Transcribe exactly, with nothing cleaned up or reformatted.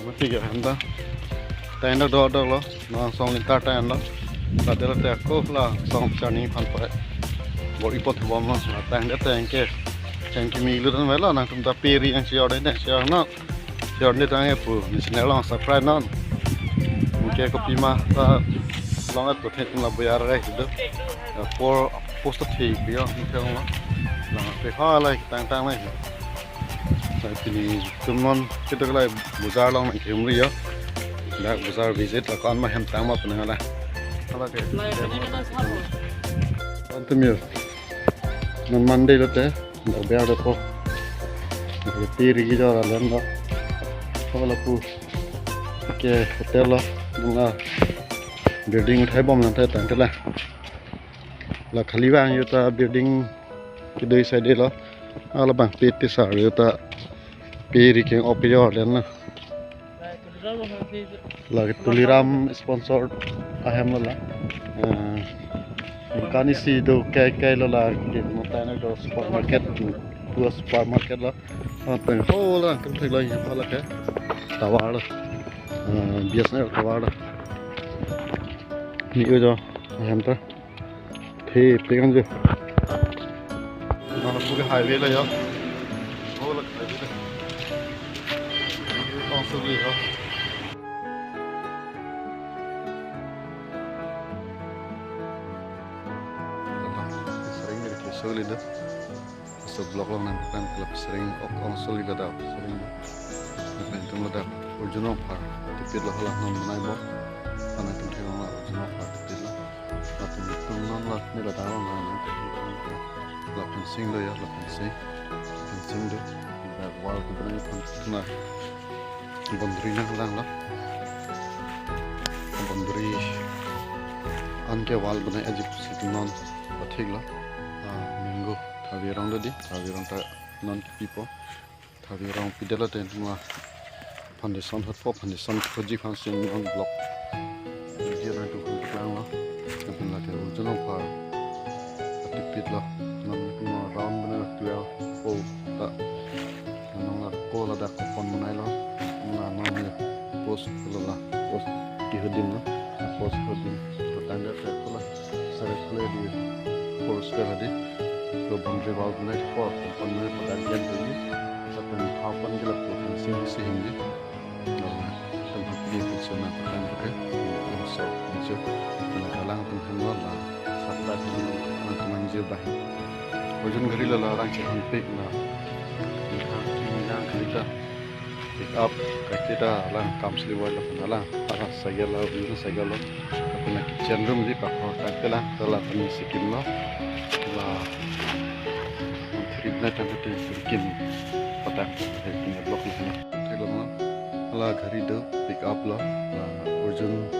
Mati ke handa. Tang do do lo. Nang song lintar tang lo. Kadela te ako la song charni phan pare. Bor ipot bom lo. Tang de tang ke. Tang ke mi lu tan velo nangtum ta peri yang sior de sior no. Sior de tang e pu. Ni channel long subscribe non. Oke kopi ma ta long et ko the la boyar rai do. Por post the pi yo ni thang lo. Lang te ha lai tang tang lai. Sai pini tum non ketok lai bazar long nang kehumri yo. Dak bazar visit la kon ma hem tang ma penang la. Hala ke. Antum yo. Non Monday lo te. Dak biar de po. Dak piri ki jor alen lo. Ko la pu. Ke hotel lo. Nang la building uthai bom nang te tang te la. La khali bang yo ta building kedo sai de lo. Ala bang pete sar yo ta peri keng op yo len na. La ke Tuliram sponsor ahem lo la. Eh, ningkan isi do kai kai lo la ke mo ta na do supermarket, dua supermarket lo. Apa ho la tum thek lo ya pala ke tower lo. Eh, B S N L tower lo. Ni ujo ahem ta. Thip thip kan jo. Nang pu ke highway lo yo. Oh, la highway lo. Kong suli yo. Sering ni ke suli do. So vlog long nang kan kelap sering ok ong suli ladak sering. Nang tum ladak urjun ong par tipit lo hala non banai bo. Nang tum thek ong la urjun ong par tipit lo. Latum tum non la ni ladak long nang nang ke la fencing do ya, la fencing. Fencing do. Dak wall ke banai pon na boundary nang lang lo. Boundary an ke wall banai ajip sit non pathik lo. Ah, mango thavi rong do di, thavi rong ta non kipi po. Thavi rong pidela te nua foundation hot po, foundation khoji phan sing non block. Dia nang tu klang lo. Tapi lagi urjun ong par tipit lo. Non nua round banai twelve po ta. Nang la ko ladak ko pon banai lo. Nang la non ni post lo la. Post ki hodim lo. Post hodim. Petang dak ko la. Sare kule di post ke hadi. Ko boundary wall banai ko pon banai pada dian tu ni. Satu hal pon ke la ko fencing si hindi. Lalu tempat ini fencing na petang ke. Yang so, yang so. Kalau kalang tengah lo la. Sabda di nang teman je bah. Urjun gari lo la orang cehang pik na. Nang kali ta pick up kaki ta lang kam sliwa la pun alang para saya la urjun saya lo. Puna kitchen room di pakro tak ke la la pun sikim lo. La trip na tang ke sikim patak sikim block lo na. Thek lo ma. La gari do pick up lo. La urjun